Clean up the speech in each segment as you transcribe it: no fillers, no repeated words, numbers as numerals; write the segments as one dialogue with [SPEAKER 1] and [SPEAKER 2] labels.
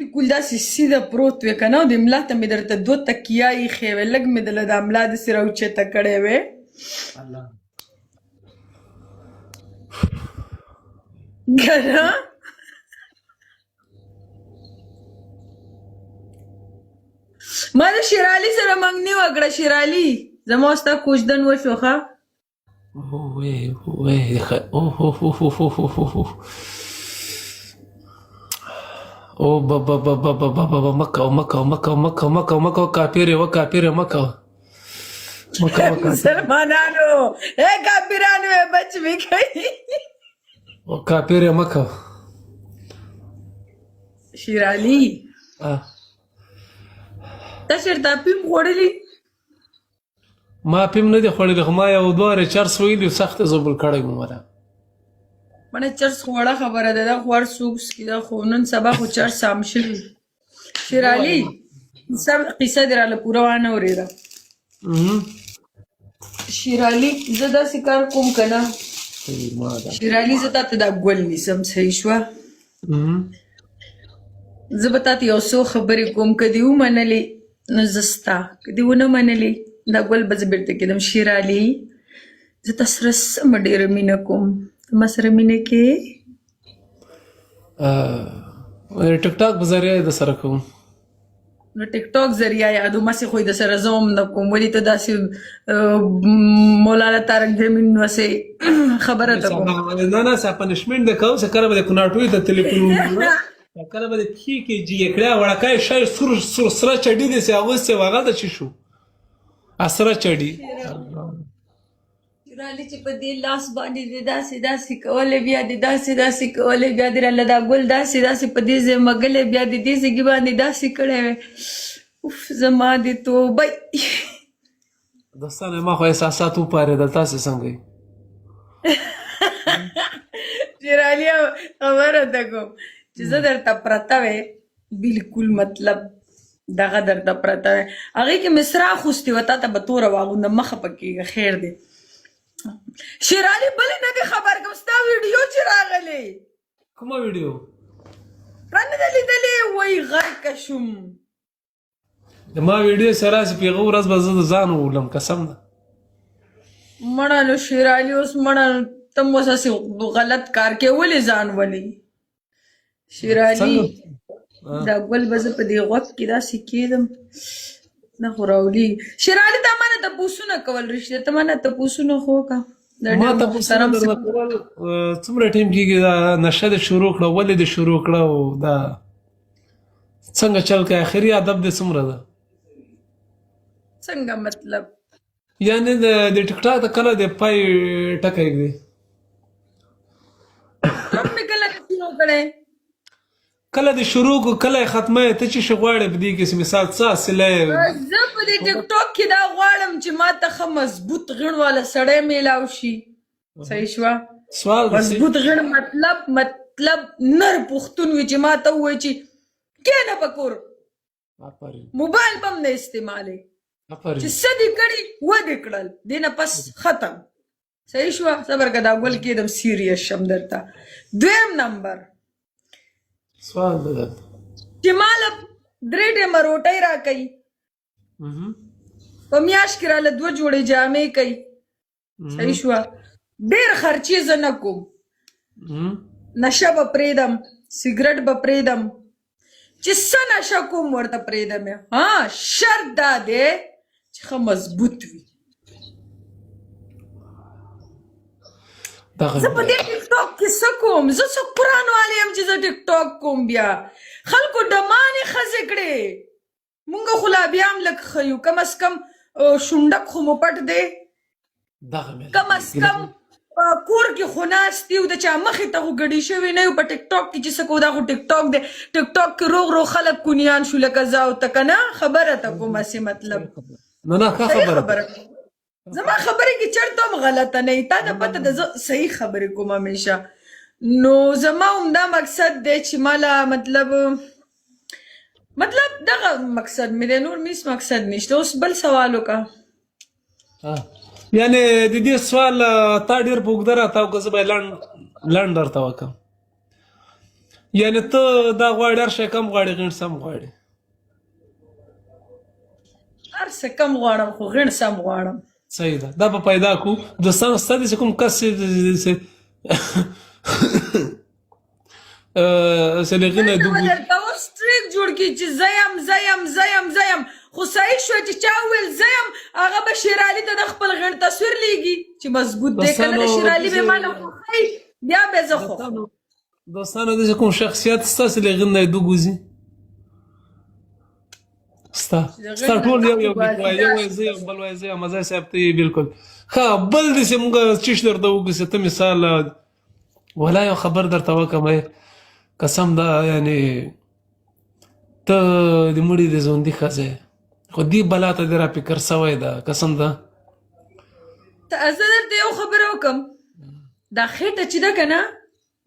[SPEAKER 1] بالکل داسې سیده پروت وې که نه، او د ملا ته مې درته دوه تکیا ایښې وې، لږ مې دله دا ملا داسې راوچته کړې وې.
[SPEAKER 2] الله.
[SPEAKER 1] که نه؟ ما د شیرعلي سره منګني وکړه. شیرعلي زما او ستا کوژدن وشو، ښه؟
[SPEAKER 2] وې وې او هو هو هو هو هو هو هو او با با با با با با با مکه مکه مکه مکه مکه مکه کاپیره و کاپیره مکه مکه مکه.
[SPEAKER 1] مسلمانانو اے کافرانو بچ می کوي.
[SPEAKER 2] او کاپیره مکه.
[SPEAKER 1] شیرعلی، تا چېرته اپیم خوړلي؟
[SPEAKER 2] ما اپیم نه دی خوړلی، خو ما یو دوه وارې چرس ویلي، سخت یې ژوبل کړی وم ولا.
[SPEAKER 1] مړه چرس خو وړه خبره ده، دا خو هر څوک څکي، دا خو نن سبا خو چرس عام شوي. شیرعلي، قصه دې راله پوره وانه ورېده. شیرعلي، زه داسې کار کوم که نه؟ شیرعلي، زه تا ته دا ګل نیسم، صحیح شوه؟ زه به تا ته یو څو خبرې کوم، که دې ومنلې نو زه ستا، که دې ونه منلې دا ګل به زه بېرته کېدم. شیرعلي، زه تا سره سمه ډېره مینه کوم، ته ما سره مینه کې؟
[SPEAKER 2] ټیک ټاک په ذریعه یې د سره کوم.
[SPEAKER 1] نو ټیک ټاک ذریعه یادو مسې خو یې د سره زه هم نه کوم. ولې ته داسې مولانا طارق جمیل نوسې خبره ته کوم؟
[SPEAKER 2] نه نه، څه پنشمنټ د کوم څه کله به د کوناټوي ته ټلیفون وکړو، کله به د پښې کې جګې کړې وړکای شای سور سور سره چډي دې سه اغوستې وغه د چی شو اسره چډي.
[SPEAKER 1] رالی چې په دې لاس باندې دې داسې داسې کولې، بیا دې داسې داسې کولې، بیا دې راله دا ګل داسې داسې په دې ځای مګلې، بیا دې دې ځای باندې داسې کړی وی. اوف زما دې توبه.
[SPEAKER 2] دوستانو، ما خو احساسات وپارېدل، تاسې څنګه یې؟
[SPEAKER 1] شیرعلي، خبره ته کوم چې زه درته پرته وې، بالکل مطلب دغه درته پرته وې، هغې کې مې سره اخوستې وه، تا ته به توره واغوندم، مه خفه کېږه، خیر دی. شیرعلي، بلې نه دې خبر کوم، ستا ویډیو چې راغلې.
[SPEAKER 2] کومه ویډیو؟
[SPEAKER 1] تا نه ده لیدلې؟ وایي غرقه شوم.
[SPEAKER 2] د ما ویډیو سره راسي په هغه ورځ به زه د ځان وولم، قسم ده.
[SPEAKER 1] مړه نو شیرعلي اوس مړه نو ته مو اوس هسې غلط کار کوې، ولې ځان ولې؟ شیرعلي، دا ګل به زه په دې غوږ کې داسې کېدم نه خو راولي. شیرعلي، تا مانه تپوسونه کول رښتیا، ته مانه تپوسونه خو وکړه. دا
[SPEAKER 2] ما
[SPEAKER 1] ډېر
[SPEAKER 2] تپوسونه
[SPEAKER 1] محترم
[SPEAKER 2] درنه کول، څومره ټایم کېږي دا نشه دې شروع کړه، ولې دې شروع کړه او دا څنګه چل کوي، اخري ادب دې څومره ده؟
[SPEAKER 1] څنګه مطلب؟
[SPEAKER 2] یعنی د ټیک ټاک ته کله د پای ټکی ږدي؟
[SPEAKER 1] هم مې کله نه شروع کړی.
[SPEAKER 2] کله دې شروع کو، کله یې ختمه، ته چې شي غواړې په دې کې مثال څه حاصله؟
[SPEAKER 1] زه په دې ټیک ټاک کې دا غواړم چې ما ته ښه مضبوط غیڼ والا سړی میلاو شي، صحیح شوه؟
[SPEAKER 2] سوال
[SPEAKER 1] مضبوط غیڼ مطلب نر پښتون وي چې ما ته ووایي چې کښېنه په کور، موبایل به هم نه استعمالوې، چې څه دې کړي و دې کړل، دې نه پس ختم، صحیح شوه؟ صبر که دا ګل کېدم، سیریس شم درته. دویم نمبر
[SPEAKER 2] سوال ده
[SPEAKER 1] چې ما له درې ټیمه روټۍ راکوي، په میاشت کې راله دوه جوړې جامې کوي، صحیح شوه؟ ډېر خرچې زه نه کوم، نشه به پرېږدم، سګرټ به پرېږدم، چې څه نشه کوم ورته پرېږدم یې. ها، شرط دا دی چې ښه مضبوط وي. زه په دې ټیک ټاک کې څه کوم؟ زه څه قرآن والی یم چې زه ټیک ټاک کوم؟ بیا خلکو ډمانې ښځې کړې، مونږ خو لا بیا هم لږ ښه یو، کم از کم شونډک خو مو پټ دی، کم از کم په کور کې خو ناست یو، د چا مخې ته خو ګډي شوي نه یو. په ټیک ټاک کې چې څه کوو، دا خو ټیک ټاک دی، ټیک ټاک کې روغ روغ خلک کونیان شو لکه زه او ته، که نه؟ خبره ته کوم هسې مطلب.
[SPEAKER 2] نه نه، ښه خبره.
[SPEAKER 1] خبره زما خبرې کې چېرته هم غلطه نه وي، تا ته پته ده، زه صحیح خبرې کوم همیشه. نو زما همدا مقصد دی چې ماله مطلب دغه مقصد مې دی، نور مې هېڅ مقصد نشته. اوس بل سوال وکړه.
[SPEAKER 2] یعنی د دې سوال تا ډېر په اوږده راته وکړه، زه به یې لنډ لنډ درته وکړم. یعنی ته دا غواړې هر شی کم غواړې، غیڼ سم غواړې.
[SPEAKER 1] هر څه کم غواړم خو غیڼ سم غواړم.
[SPEAKER 2] صحیح ده، دا به پیدا کو. دوستانو ستا داسې کوم کس چې چې له غینه
[SPEAKER 1] دلته به
[SPEAKER 2] دوګو
[SPEAKER 1] درته اوس ټریک جوړ کړي چې زه یم، زه یم، زه یم، زه یم، خو صحیح شو چې چا وویل زه یم، هغه به شیرعلي ته د خپل غیڼ تصویر لیږي چې مضبوط دی که نه. د
[SPEAKER 2] دوستانو
[SPEAKER 1] شیرعلي به
[SPEAKER 2] داسې
[SPEAKER 1] ما نه خوښوي، بیا به زه خوښوم.
[SPEAKER 2] دوستانو داسې کوم شخصیت ستا چې له غین نه دوګوځي؟ ستا
[SPEAKER 1] چې د
[SPEAKER 2] ستا
[SPEAKER 1] غیڼ نه
[SPEAKER 2] ټول یو
[SPEAKER 1] دوګوځي
[SPEAKER 2] یو لیک وای، یو
[SPEAKER 1] دا
[SPEAKER 2] وای زه یم، بل وای زه یم. مزه صاحب ته یې بالکل ښه. بل داسې مونږ چیش درته وکړو چې ته مثال ولا یو خبر درته وکم، قسم ده، یعنی ته د مړي د ژوندي ښځه یې، خو دې بلا ته دې را فکر سوی ده، قسم ده.
[SPEAKER 1] ته زه درته یو خبره وکم، دا خېټه چې ده که نه،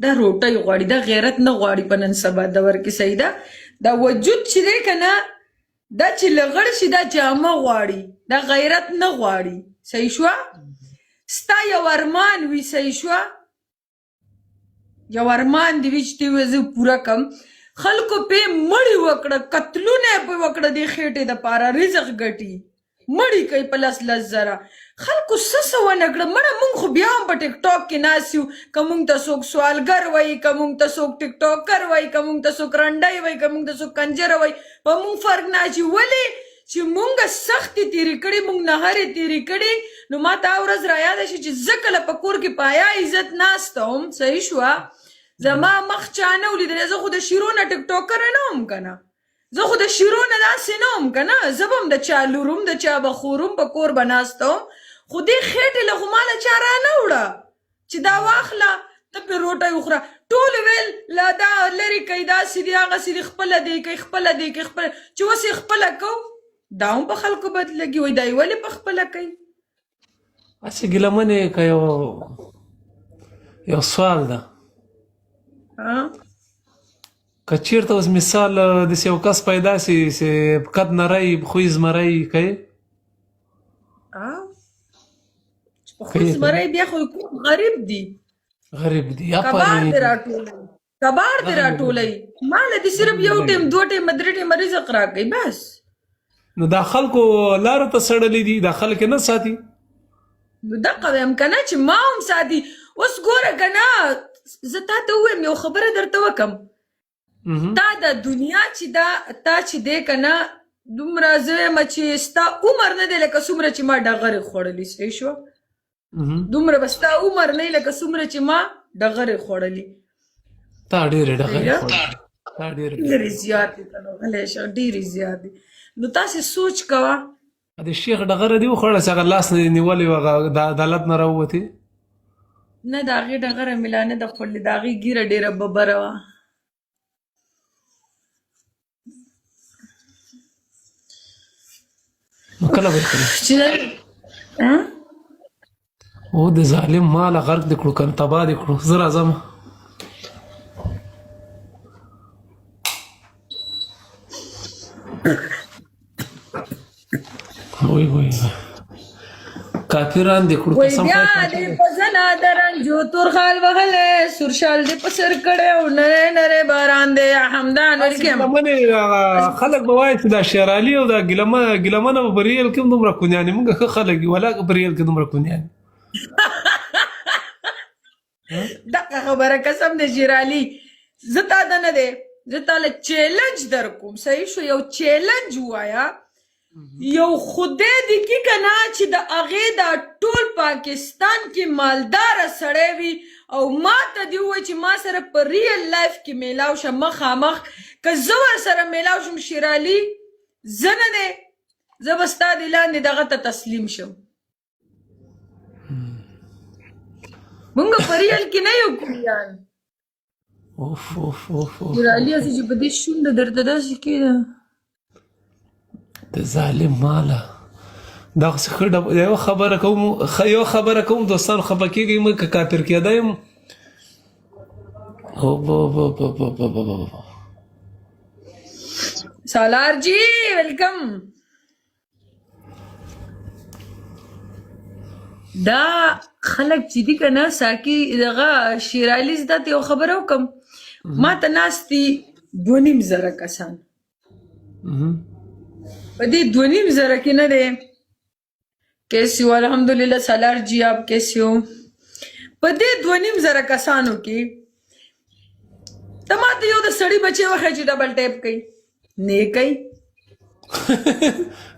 [SPEAKER 1] دا روټۍ غواړي، دا غیرت نه غواړي په نن سبا دور کې. صحیح ده، دا وجود چې دی که نه، دا چې لغړ شي دا جامه غواړي، دا غیرت نه غواړي. صحیح شوه؟ ستا یو ارمان وي، صحیح شوه، یو ارمان دی وي چې ته وایې زه پوره کم. خلکو پې مړي وکړه، قتلونه یې پې وکړه، دې خېټې دپاره رزق ګټي، مړي کوي په لس لس زره. خلکو څه څه ونه کړه. مړه مونږ خو بیا هم په ټیک ټاک کې ناست یو، که مونږ ته څوک سوالګر وایي، که مونږ ته څوک ټیک ټاکر وایي، که مونږ ته څوک رنډی وایي، که مونږ ته څوک کنجره وایي، په مونږ فرق نه اچي. ولې چې مونږ سختې تېرې کړي، مونږ نهرې تېرې کړي. نو ما ته ورځ را یاده شي چې زه کله په کور کې پایا عزت ناسته وم، صحیح شوه، زما مخ چا نه ولیدلی. زه خو د شیرو نه ټیک ټاکره نه وم که نه، زه خو د شیرو نه داسې نه وم که نه، زه به هم د چا لور وم، د چا به خور وم، په کور به ناسته وم. خو دې خېټې له خو ما له چا را نه وړه چې دا واخله ته پرې روټۍ وخوره. ټولو ویل لا دا لرې کوي، داسې دي هغسې دي، خپله دې کوي، خپله دې کوي، خپله. چې اوس یې خپله کوو، دا هم په خلکو بد لګي، وایي دا یې ولې په خپله کوي.
[SPEAKER 2] هسې ګیله من یې که یو سوال ده. که چیرته اوس مثال داسې یو کس پیدا سي چې قد نری، خوی زمری کوي،
[SPEAKER 1] چې په خوی زمری بیا خو کوم غریب دي،
[SPEAKER 2] غریب دي،
[SPEAKER 1] کباړ دې راټولوي، کباړ دې راټولوي. ما له دې صرف یو ټیم، دوه ټیمه، درې ټیمه رزق راکوي بس.
[SPEAKER 2] نو دا خلکو لارو ته سړلې دي، دا خلک نه ساتي.
[SPEAKER 1] نو دقه وایم که نه چې ما هم ساتي. اوس ګوره که نه، زه تا ته ووایم یو خبره درته وکم، تا د دنیا چې دا تا چې دی که نه، دومره زه وایم چې ستا عمر نه دی لکه څومره چې ما ډغرې خوړلي. صحیح شوه؟ دومره به ستا عمر نه لکه څومره چې ما ډغرې خوړلي.
[SPEAKER 2] تا ډېرې ډغرې خوړلي، تا
[SPEAKER 1] ډېرې زیاتې که نه، غلی شه، ډېرې زیاتې. نو تاسې سوچ کوه.
[SPEAKER 2] د شیخ ډغره دې وخوړه چې هغه لاس نه دې نیولی و، هغه د عدالت نه راووتې؟
[SPEAKER 1] نه، د هغې ډغره مې لا نه ده خوړلې، د هغې ږیره ډېره ببره وه.
[SPEAKER 2] نو کله به یې خورې؟
[SPEAKER 1] چې
[SPEAKER 2] او د ظالم ماله غرق دې کړو، کنه تباه دې کړو. زه راځم. وای وای، کافران دې کړو
[SPEAKER 1] وای
[SPEAKER 2] قسم.
[SPEAKER 1] بیا دې په زنا د رنجو تور خال وهلی، سور شال دې په سر کړی او نری نری باران دی. حمدان ورکیم
[SPEAKER 2] ګیلمنې خلک به وایي چې دا شیرعلي او دا ګیلمنه به په ریل کې هم دومره کونیان دي. موږ ښه خلک یو، ولاکه په ریل کې دومره کونیان.
[SPEAKER 1] دغه خبره قسم دی شیرعلي، زه تا ته نه دی، زه تا له چیلنج در کوم. صحیح شو؟ یو چیلنج ووايه، یو خدای دې کی که نه چې د هغې دا ټول پاکستان کې مالداره سړی وي او ما ته دې ووایي چې ما سره په ریل لایف کې میلاو شه مخامخ، که زه ورسره میلاو شم شیرعلي، زه نه دی، زه به ستا دې لاندې دغه ته تسلیم شم. مونږ په ریل کې نه یو کومیان.
[SPEAKER 2] اوف اوف اوف اوف.
[SPEAKER 1] شیرعلي هسې چې په دې شونډه درته داسې کېده.
[SPEAKER 2] د ظالم ماله دا خو ښه یو خبره کوم، یو خبره کوم دوستان، خفه کېږئ مه که کافر کېدی یم. او بو بو بو بو بو بو بو.
[SPEAKER 1] سالار جی ویلکم. دا خلک چې دي که نه ساکي، دغه شیرعلي، زه تاته یو خبره وکم. ما ته ناست دي 2500 کسان. په دې 2500 کې نه دی. کیسې هو؟ الحمدلله سالار جی، آپ کیسې هو؟ په دې 2500 کسانو کې ته ما ته یو د سړي بچی وښیه چې ډبل ټیپ کوي. نه کوي.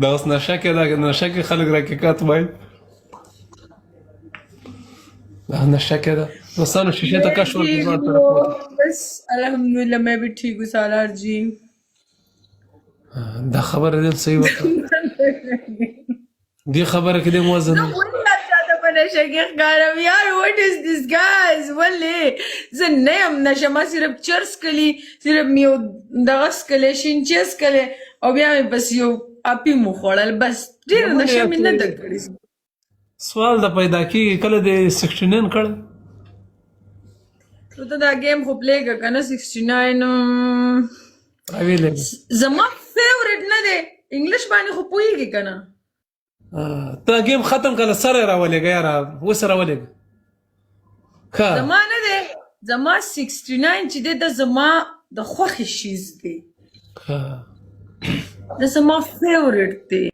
[SPEAKER 2] دا اوس نشه کې، دا نشه کې خلک راکې وایي. دا نشه کې ده. دوستانو، شیشه ته کش ورکړئ، ځوان طرف ته.
[SPEAKER 1] بس الحمدلله، میں بھی ٹھیک ہوں سالار جی.
[SPEAKER 2] دا خبره دې صحیح وکړه. دې خبره کې دې موزن.
[SPEAKER 1] زه ولې چاته په نشه کې ښکارم یار؟ What is this guys؟ ولې زه نه یم نشه. ما صرف چرس څکلي، صرف مې یو دغه څکلی، شین چای څکلی او بیا مې بس یو اپیم وخوړل، بس. ډېره نشه مې نه ده کړې.
[SPEAKER 2] سوال د پیدا کیږي، کله دې 69 کړ؟
[SPEAKER 1] نو ته دا game خو play که کنه. 69
[SPEAKER 2] راویلې.
[SPEAKER 1] زما favorite نه دی. انګلیش باندې خو پوهیږي کنه؟
[SPEAKER 2] ته game ختم کله سره راولېږه یاره، اوس راولېږه ښه.
[SPEAKER 1] زما نه دی. زما 69 چې دی، د زما د خوښې شیز دی.
[SPEAKER 2] ښه.
[SPEAKER 1] د زما favorite دی.